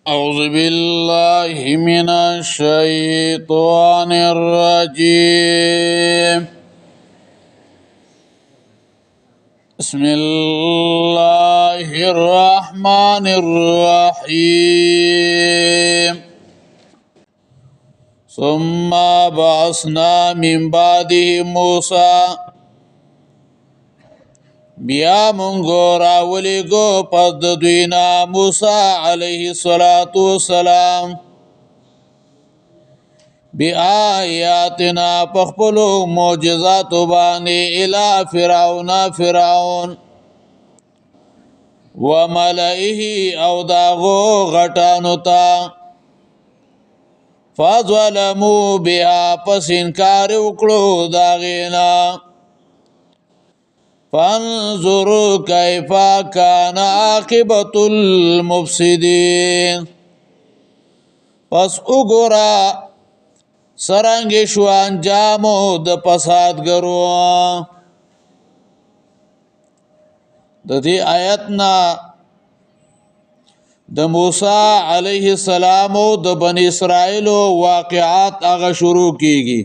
أعوذ بالله من الشيطان الرجيم. بسم الله الرحمن الرحيم. ثم بعثنا من بعده موسى، بیا مونږ راولېږو پس د دوی نه موسی علیه الصلاة والسلام بآیاتنا، په خپلو معجزاتو باندې، الی فرعون، فرعون وملئه او داغو غټانو ته، فظلموا بها، پس انکار وکړو داغینا، فانظروا كيف كان عاقبة المفسدين. پس وګوره سرنګ شو انجامو د فسادګرو. د دې آیت نه د موسی علیه السلام او د بنی اسرائیل واقعات هغه شروع کیږي،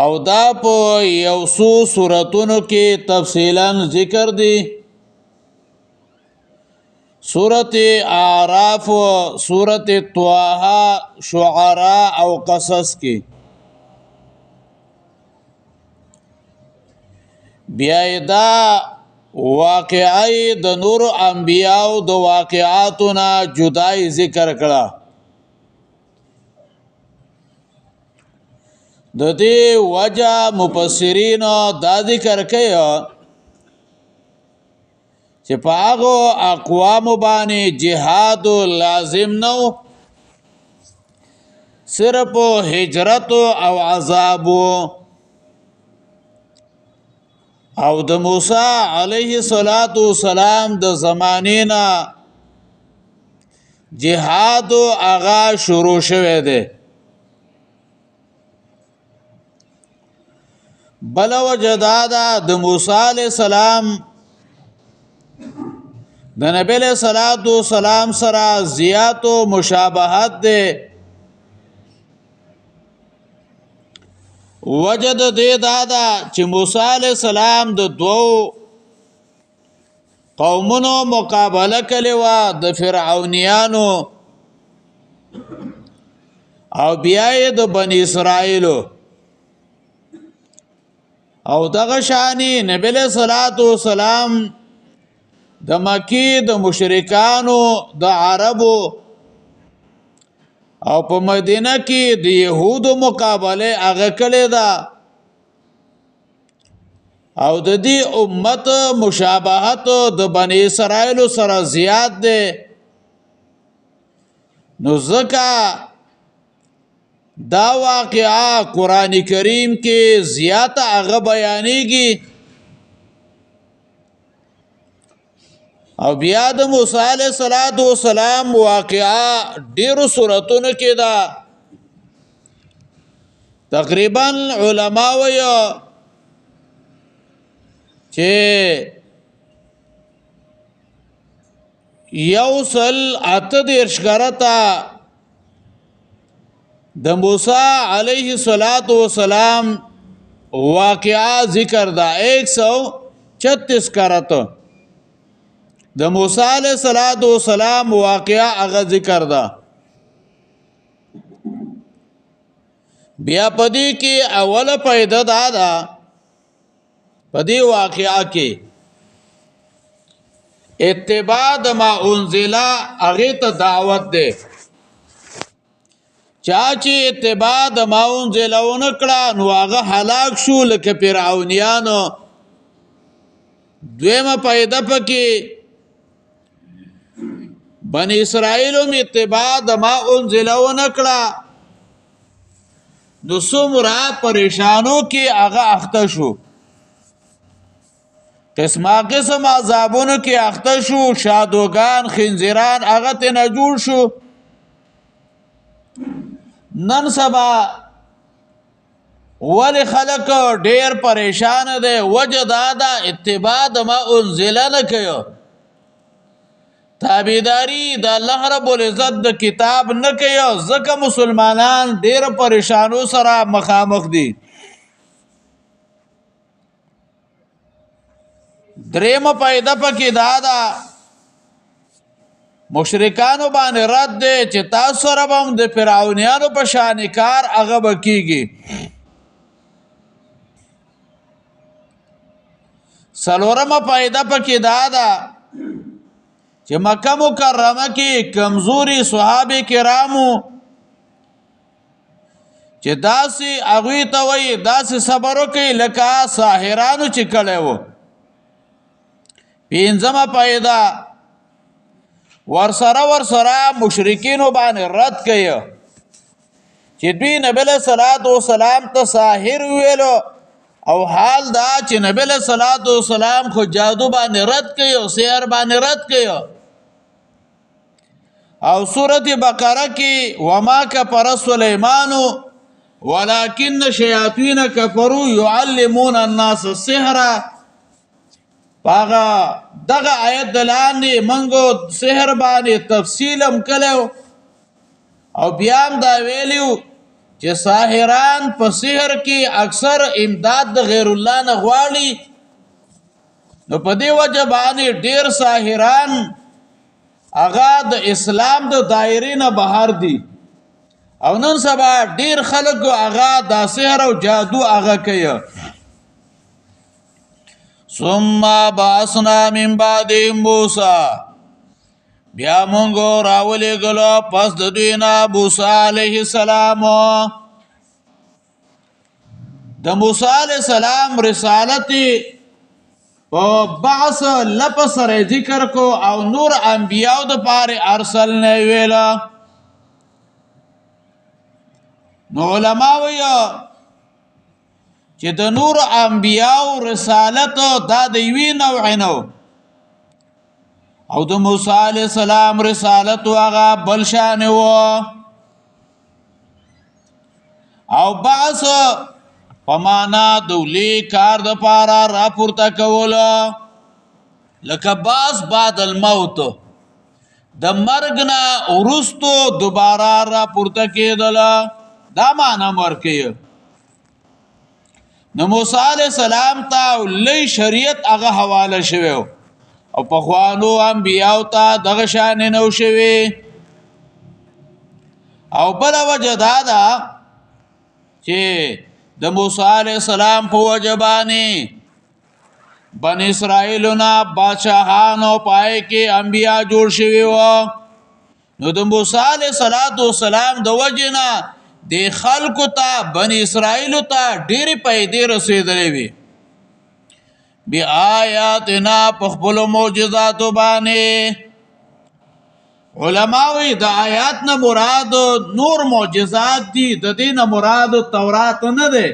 او دا په یو څو سوراتونو کې تفصیلا ذکر دي. سورت اعراف، سورت طه، شعراء او قصص کې. بیا دا واقعي د نور انبیاو د واقعاتو نه جدای ذکر کړه. د دې وجه مفسرین دا ذکر کوي چې په هغه اقوام باندې جهاد لازم نه، صرف هجرت او عذاب. او د موسی علیه الصلاۃ والسلام د زمانې نه جهاد هغه شروع شوه دی. بل وجه دا ده، د موسی علیه السلام د نبی له صلوات و سلام سره زیاتو مشابهت ده. وجد دې دا ده چې موسی علیه السلام د دوو قومونو مقابله کړې وه، د فرعونیانو او بیا یې د بنی اسرائیلو. او دغه شانی نبی له صلوات و سلام د مکی د مشرکانو د عربو او په مدینه کې د يهودو مقابله هغه کړې ده، او د دې امت مشابهت د بنی اسرائیل سره زیات ده. نو ځکه دا واقعا قران کریم کې زیات هغه بیانېږي. او بیا د موسی علیه الصلاۃ والسلام واقعا ډیرو سوراتونو کې ده. تقریبا علما وایي چې 138 کرتا د موسی علیه الصلاۃ والسلام واقعا ذکر ده، 136 کرتا د موسی علیه الصلاۃ والسلام واقعا هغه ذکر ده. بیا پدې کې اوله پیدا ده، ده پدې واقعا کې اتباع د ما انزل هغه ته دعوت ده. چا چې اتباع د ما انزل ونکړه نو هغه هلاک شو لکه فرعونیانو. دویمه پیدا پکې بنی اسرائیل هم اتباع د ما انزل ونکړه نو څومره پریشانو کې هغه اخته شو، قسمه قسم عذابونو کې اخته شو، شادوګان خنزیران هغه ته نه جوړ شو. نن سبا ولی خلک ډیر پریشان دي؟ وجه دا ده اتباع د ما انزل نه کوي. تابعداري د الله رب العزت د کتاب نه کوي، ځکه مسلمانان ډیر پریشانو سره مخامخ دي. درېمه پیدا پکې دا ده، مشرکانو باندې رد دی چې تاسو سره به هم د فرعونیانو په شان کار هغه به کیږي. څلورمه پیدا پکې دا ده چې مکه مکرمه کې کمزوري صحابه کرامو چې داسې هغوی ته وایي داسې صبر وکړئ لکه ساحرانو چې کړی وو. پنځمه پیدا ورسره مشرکینو باندې رد کوي چې دوی نبی له صلوات و سلام ته ساحر ویلو، او حال دا چې نبی له صلوات و سلام خو جادو باندې رد کوي او سحر باندې رد کوي. او سورة بقره کې وما کفر سلیمان ولكن شیاطین کفروا يعلمون الناس السحر. هغه دغه آیت دلاندې منګو سحر باندې تفصیل هم کړو، او بیا هم دا ویلیو چې ساحران په سحر کې اکثر امداد د غیر الله نه غواړي، نو په دې وجه باندې ډیر ساحران هغه د اسلام د دایرې نه بهر دي. او نن سبا ډیر خلک هغه د سحر او جادو هغه کوي. ثم بعثنا من بعد موسی، بیا مونږ راولېږلو پس د دوی نه موسی علیه السلام. د موسی علیه السلام رسالت په بعث لفظ سره ذکر کو، او نور انبیاو د پاره ارسل نه ویلا. نو علما وایي چې د نور انبیاو رسالت دا د یوې نوع نه، او د موسی علیه السلام رسالت هغه بل شان و. او بعث په معنا د ولي کار د پاره راپورته کولو، لکه بعث بعد الموت، د مرګ نه وروستو دوباره راپورته کېدله، دا معنا ورکوي. نو موسی علیه السلام ته لوی شریعت هغه حواله شوی، او پخوانو انبیاو ته دغه شان نه و شوی. او بله وجه دا ده چې د موسی علیه السلام په وجه باندې بنی اسرائیلو نه بادشاهانو پای کې انبیا جوړ شوي وو. نو د موسی علیه السلام د وجې نه د خلکو ته بنی اسرائیلو ته ډېرې پیدې رسېدلې وې. بآیاتنا، په خپلو معجزاتو باندې. علما وایي د آیات نه مراد نور معجزات دي، د دې نه مراد تورات نه دی،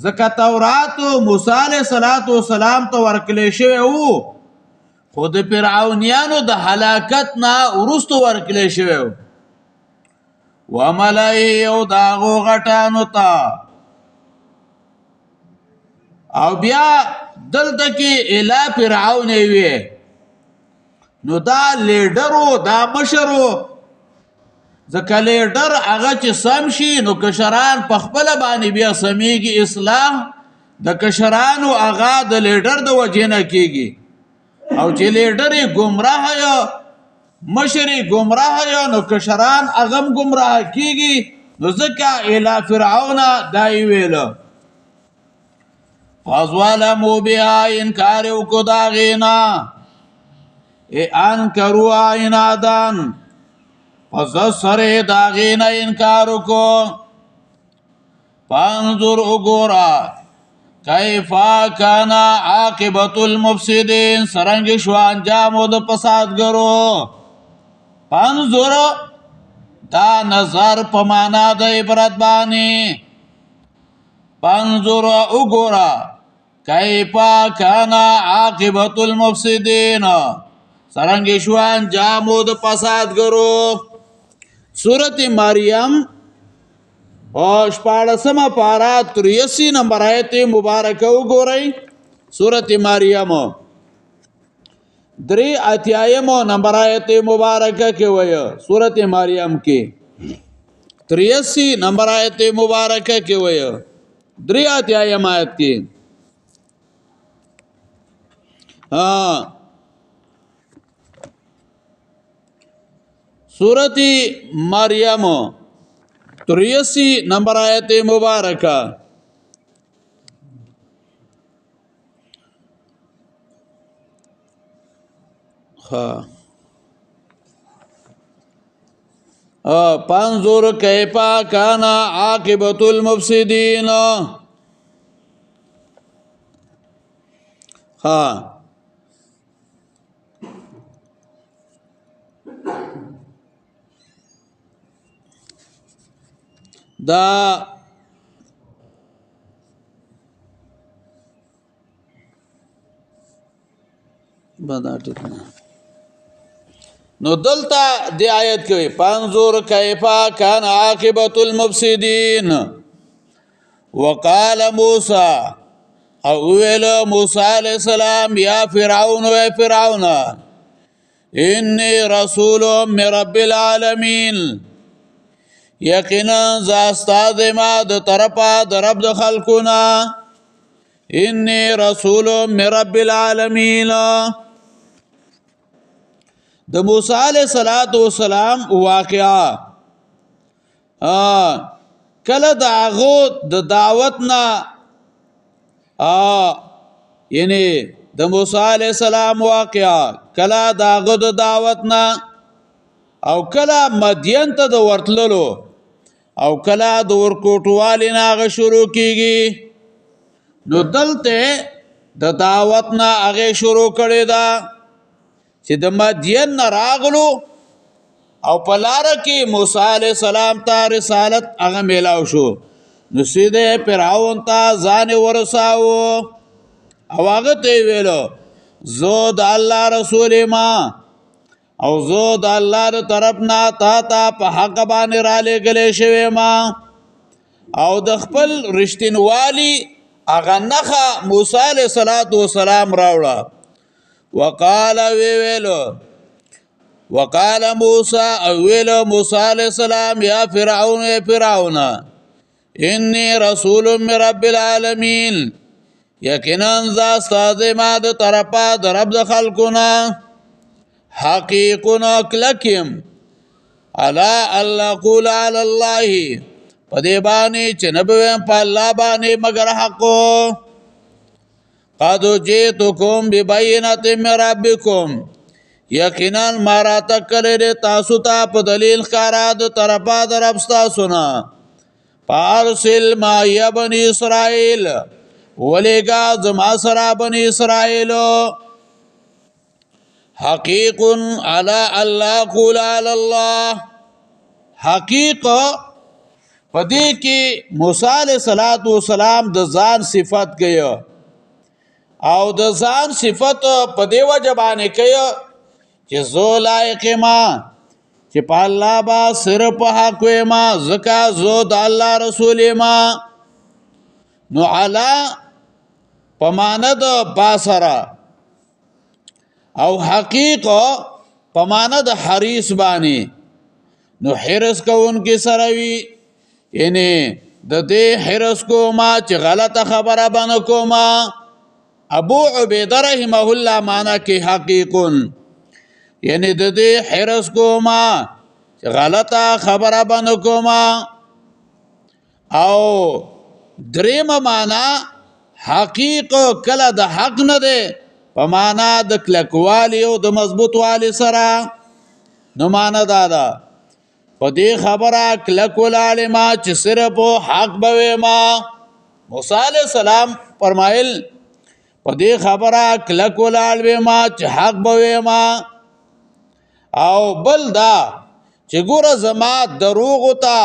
ځکه تورات موسی علیه السلام ته ورکلی شوی وو، خو د فرعونیانو د هلاکت نه وروسته ورکلی شوی وو. وملئ او د هغو غټانو ته. او بیا دلته کې الی فرعون وی، نو دا لیډرو دا مشرو، ځکه لیډر هغه چې سم شي نو کشران په خپله باندې بیا سمیږي. اصلاح د کشرانو هغه د لیډر د وجې نه کیږي، او چې لیډر یې ګمراه یو، مشر یې ګمراه یو، نو کشران هغه هم ګمراه کیږي. نو ځکه الی فرعون دا یې ویله. فظلموا بها، انکار یې وکړو د هغې نه، انکروا عنادن، پس سره د هغې نه انکار وکړو. فانظر وګوره کیف کان عاقبت المفسدین، څرنګه شو انجام د فسادګرو. فانظر دا نظر په معنا د عبرت باندې. فانظر وګوره کیف کان عاقبت المفسدین، څرنګه شو انجام د فسادګرو. سورت مریم او 16 پارا 83 نمبر آیت مبارکه وګورئ. سورت مریم درې اتیایمو نمبر آیت مبارکه کې وایو، سورته مریم کې 83 نمبر آیت مبارکه کې وایو، درې اتیایم آیت کې۔ ها، سورت مریم 83 نمبر آیت مبارکه۔ ها، پانزور کیفا کانا عاقبت المفسدین۔ ها، دا بدا ټیک نه۔ نو دلته د آیت کې پنځور کیفا کان عاقبت المفسدین۔ وقال موسی، او ویل موسی علیہ السلام، یا فرعون و فرعون، انی رسول من رب العالمین، یقینا ز استاد ما د طرفه د رب د خلقنا، انی رسول من رب العالمین۔ د موسی علیہ الصلوۃ والسلام واقعا کله د هغه د دعوت نه، یعنی د موسی علیہ السلام واقعا کله د هغه د دعوت نه، او کله مدین ته د ورتللو، او کله د ورکوټوالي نه هغه شروع کیږي۔ نو دلته د دعوت نه هغه شروع کړی دا چې د مدین نه راغلو او په لاره کې موسی علیہ السلام ته رسالت هغه میلاو شو، نو سیده فرعون ته ځان ورساو او هغه ته ویلو زه د الله رسول ما او زه د الله د طرف نه تا ته په حق باندې را لېږلی شوی ما، او د خپل رښتینوالي هغه نښه موسی علیه الصلاة والسلام راوړه۔ وقال ویلو، وقال موسی، او ویلو موسی علیه السلام، یا فرعون ای فرعون، انی رسول من رب العالمین، یقینا زه استاد ما د طرفه د رب د خلقونه، حقیقنا کلکم علی الله قول علی الله، په دې باندې چې نه به وایم په الله باندې مګر حق۔ قد جئتکم ببینة من ربکم، یقینا ما راته کړی دی تاسو ته په دلیل ښکاره د طرفه د رب ستاسو نه۔ فارسل معي بني اسرائیل، ولېږه زما سره بني اسرائیل۔ حقیق علی الله قول علی الله، حقیق په دې کې موسی علیه الصلاة والسلام د ځان صفت کوي، او د ځان صفت په دې وجه باندې کوي چې زه لایق ما چې په الله با صرف حق وایم، ځکه زه د الله رسول یم۔ نو علی په معنی د با سره، او حقیق په معنی د حریص باندې، نو حرص کوونکی سره وي، یعنی د دې حرص کوما چې غلطه خبره باندې کوما۔ ابو عبیده رحمه الله معنا کې حقیقون، یعنی د دې حرص کوما چې غلطه خبره باندې کوما۔ او درېمه معنا حقیق کله د حق نه دی په معنا د کلکوالي او د مضبوطوالي سره، نو معنا دا ده په دې خبره کلک ولاړ ما چې صرف حق به ویم۔ موسی علیه السلام فرمایل په دې خبره کلک ولاړ ویم چې حق به ویم۔ او بل دا چې ګوره زما دروغ ته،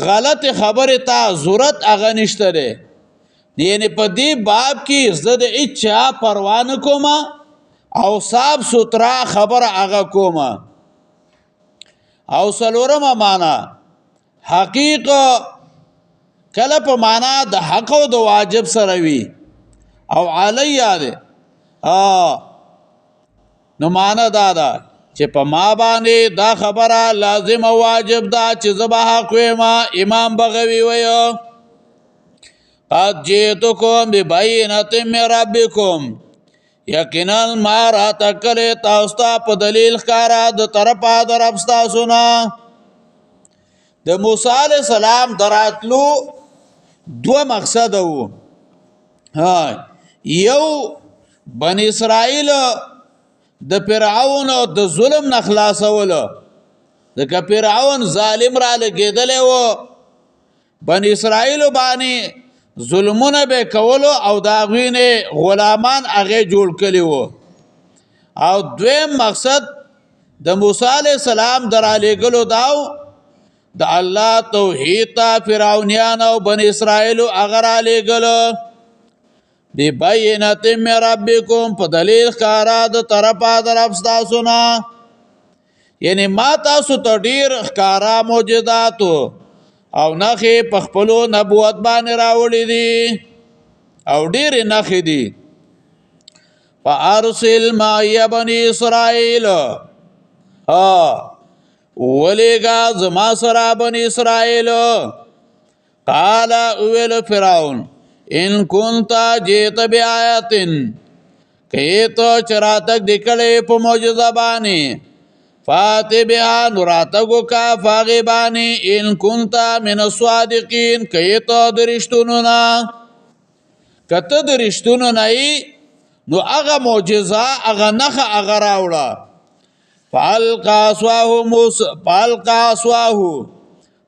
غلط خبرې ته ضرورت هغه نشته دی، یعنی په دې باب کې زه د هیچا پروا نه کوم او صاف سوتره خبره هغه کوم۔ او څلورمه معنا حقیق کله په معنا د حق او د واجب سره وي، او علی ده نو معنا دا ده چې په ما باندې دا خبره لازم او واجب ده چې زه به حق وایم. امام بغوی وایي قد جئتکم ببینة من ربکم، یقینا ما راته کړې تاسو ته په دلیل ښکاره د طرفه د رب ستاسو نه. د موسی علیه السلام د راتلو دوه مقصد وو. یو بنی اسرائیل د فرعون د ظلم نه خلاصول، ځکه فرعون ظالم را لګېدلی و، بنی اسرائیل باندې ظلمونه به کولو او د هغوی نه غلامان هغې جوړ کړي وو. او دویم مقصد د موسی علیه السلام د رالیږلو دا و د الله توحید ته فرعونیان او بنی اسرائیل هغه رالیږلو. ببینة من ربکم، په دلیل ښکاره د طرفه د رب ستاسو نه، یعنی ما تاسو ته ډېر ښکاره معجزاتو او نښې په خپلو نبوت باندې راوړي دي او ډېرې نښې دي. فارسل معي بني اسرائیل، ولېږه زما سره بني اسرائیل. قال اویل فرعون ان كنت جئت بآیت، که ته چې راتګ دې کړی په معجزه باندې، فات بها، نو راتګ وکړه په هغې باندې، ان كنت من الصادقین، که ته د رښتونو نه، که ته د رښتونو نه یې نو هغه معجزه هغه نښه هغه راوړه. فالقى عصاه موسی، فالقى عصاه،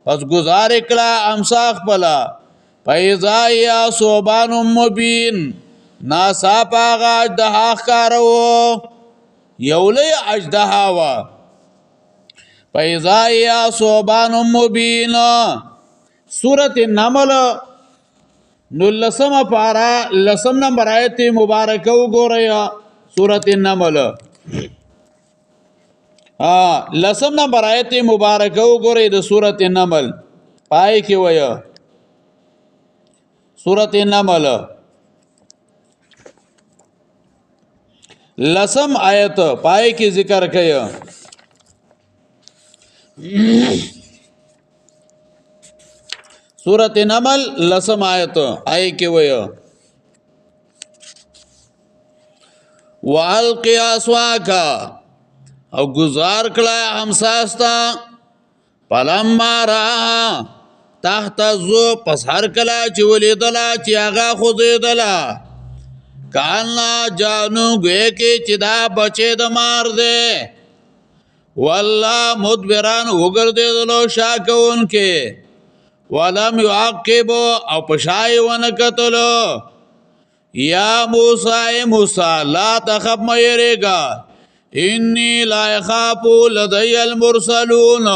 پس ګزار کړه امسا خپله، فاذا هي ثعبان مبین، ناڅاپه هغه اژدها ښکاره و، یو لوی اژدها وه. فاذا هي ثعبان مبین. سورة النمل نولسمه پاره لسم نمبر آیت مبارکه وګورئ. سورة النمل لسم نمبر آیت مبارکه وګورئ د سورة النمل پای کې وایي. سورة النمل لسم آیت پای کې ذکر کړي. سورة النمل لسم آیت آی کې وایي والقی عصاک، او گزار کړه همساستا، فلما راها تهتز، پس هر کله چې ولیدله چې هغه خوځېدله، کانا جانو ګویا کې چې دا بچی د مار دی، والله مدبران وګرځېدلو شا کوونکې، ولم يعقب، او په شا یې ونه کتلو. یا موسی، ای موسی، لا تخف، مه یېرېږه، انی لا یخاف لدی المرسلون،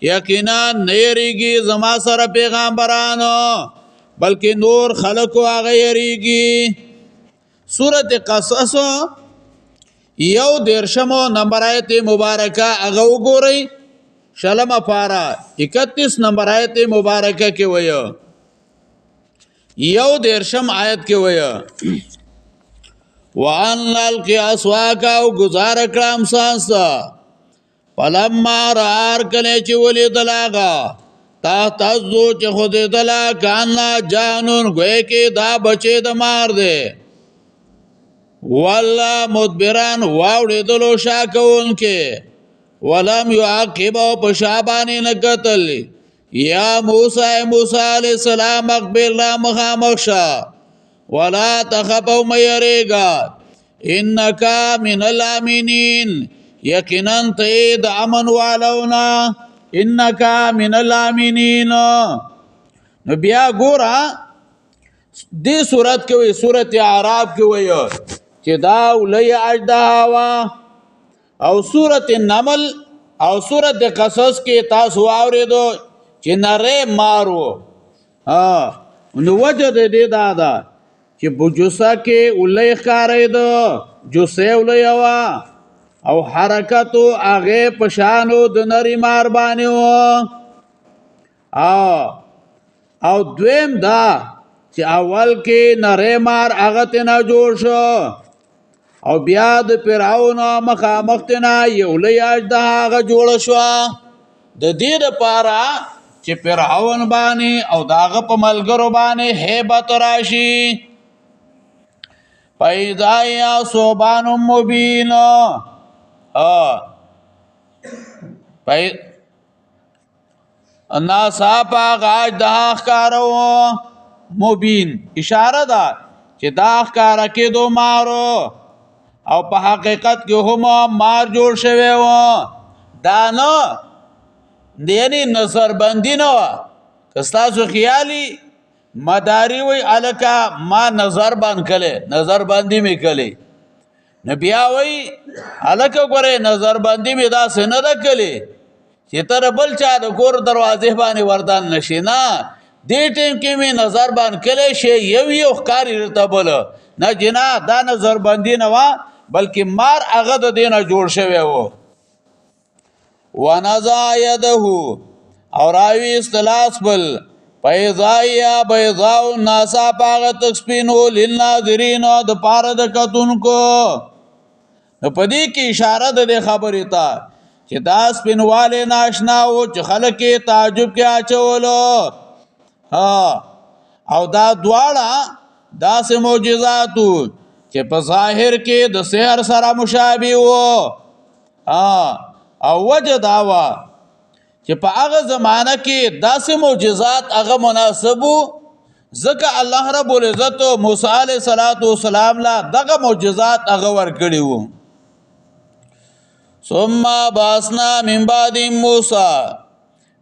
یقینا نه یېرېږي زما سره پیغمبرانو، بلکې نور خلکو هغه یېرېږي. سورة قصص یو دېرشمو نمبر آیت مبارکه هغه وګورئ، شلمه پاره 31 نمبر آیت مبارکه کې وایي، یو دېرشم آیت کې وایي وان القی عصاک، او ګزار کړه امساستا، فلما رأى، کله چې ولیدل هغه تهتزو چې خوځېدله، کأنها جان، ګویا کې دا بچی د مار دی، ولا مدبران واوړېدلو شا کوونکې، ولم يعقب، او په شا باندې نه کتل. یا موسی، ای موسی علیه السلام، اقبل، را مخامخ شه، ولا تخف، او مه یېرېږه، انک من الامنین، یقینا ته یې د امن والو نه، انک من الامنین. نو بیا ګوره دې سورت کې وایي، سورت اعراف کې وایي چې دا لوی اژدها وه، او سورت النمل او سورت قصص کې تاسو واورېدو چې نری مار و. نو وجه د دې دا ده چې په جوسه کې ولۍ ښکارېده، جوسه ولۍ وه، او حرکتو هغې په شانو د نري مار باندې و. او دویم دا چې اول کې نری مار هغه ترې نه جوړ شو. او بیا د فرعون مخامخ نه یو لوی اژدها هغه جوړ شو، د دې لپاره چې فرعون باندې او داغه په ملګرو باندې هیبت راشي. پیدا یا صوبان مبین، ناصاف غاج د ښکارو مبین، اشاره ده چې دا ښکارا کېدو مارو او په حقیقت کې هم مار جوړ شوی و. دا نه یعنی نظر بندي نه وه، که ستاسو خیالي مداري وی الکه ما نظر بند کړی، نظر بندي مې کړې، نو بیا وی الکه ګوره نظر بندي مې داسې نه ده کړې چې تر بل چا د کور دروازې باندې وردان نشي، نه دې ټیم کې مې نظر بند کړی شي یو یو ښکاري راته بل نه جنا، دا نظر بندي نه وه بلکې مار هغه د دې نه جوړ شوی و. ونزع یده او راویست لاس بل، فاذا هي بيضاء ناسا پاغه تک سپینو للناظرین د پاره د کتونکو. نو په دې کې اشاره ده د خبرې ته چې دا سپینوالی ناشنا و چې خلک یې تعجب کې اچولو. او دا دواړه داسې معجزات وو چې په ظاهر کې د سحر سره مشابه وو. او وجه دا وه چې په هغه زمانه کې داسې معجزات هغه مناسب وو، ځکه الله رب العزت موسی علیه السلام لا دغه معجزات هغه ورکړي وو. ثم باسنا من بعد موسی،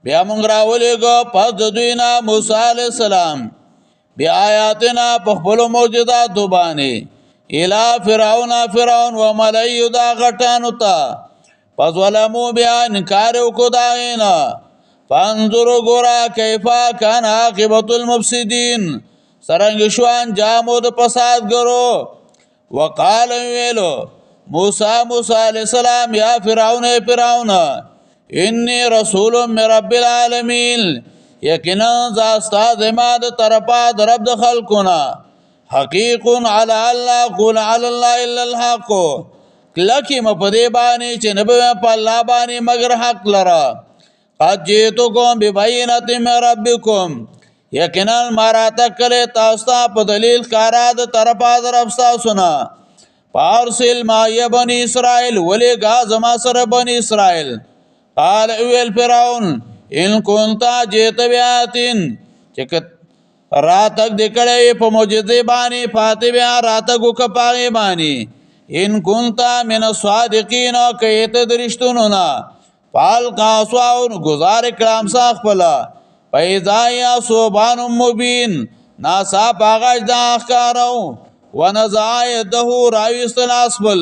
بیا مونږ راولېږو پس د دوی نه موسی علیه السلام بیا آیاتنا په خپلو معجزاتو باندې الی فرعون فرعون و ملئ دا غټانو ته. پس ظلمو بیا انکار وکړو د هغې نه. فانظر ګوره کیفا کان عاقبت المفسدین، څرنګه شو انجام د فسادګرو. وقال ویلو موسی موسی علیہ السلام یا فرعون ای فرعون انی رسول من رب العالمین، یقینا زه استاد ما د طرفه د رب د خلقونه، حقیق علی الله قول علی الله الا الحق، کلکی م په دې باندې چې نه به په الله باندې مگر حق لره. قد جئتکم ببینة من ربکم، یقینا ما راته کړی تاسو ته په دلیل ښکاره د طرفه د رب ستاسو نه. فارسل معي بني اسرائیل، ولېږه زما سره بني اسرائیل. قال ویل فرعون ان كنت جئت بآیة، چې راتګ دې کړی په معجزې باندې فاتې بیا راتګ وکړه په هغې باندې. ان كنت من الصادقین، که یې ته د رښتونو نه. فالقى عصاه، ګزار کړه امسا خپله. فاذا هي ثعبان مبین، ناڅاپه هغه اژدها ښکاره و. ونزع یده، راویست لاس بل.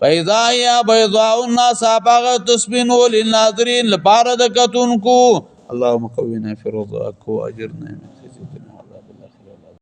فاذا هي بيضاء، ناڅاپه هغه تسپین و للناظرین لپاره د کتونکو. اللهم قونا في رضاك واجرنا من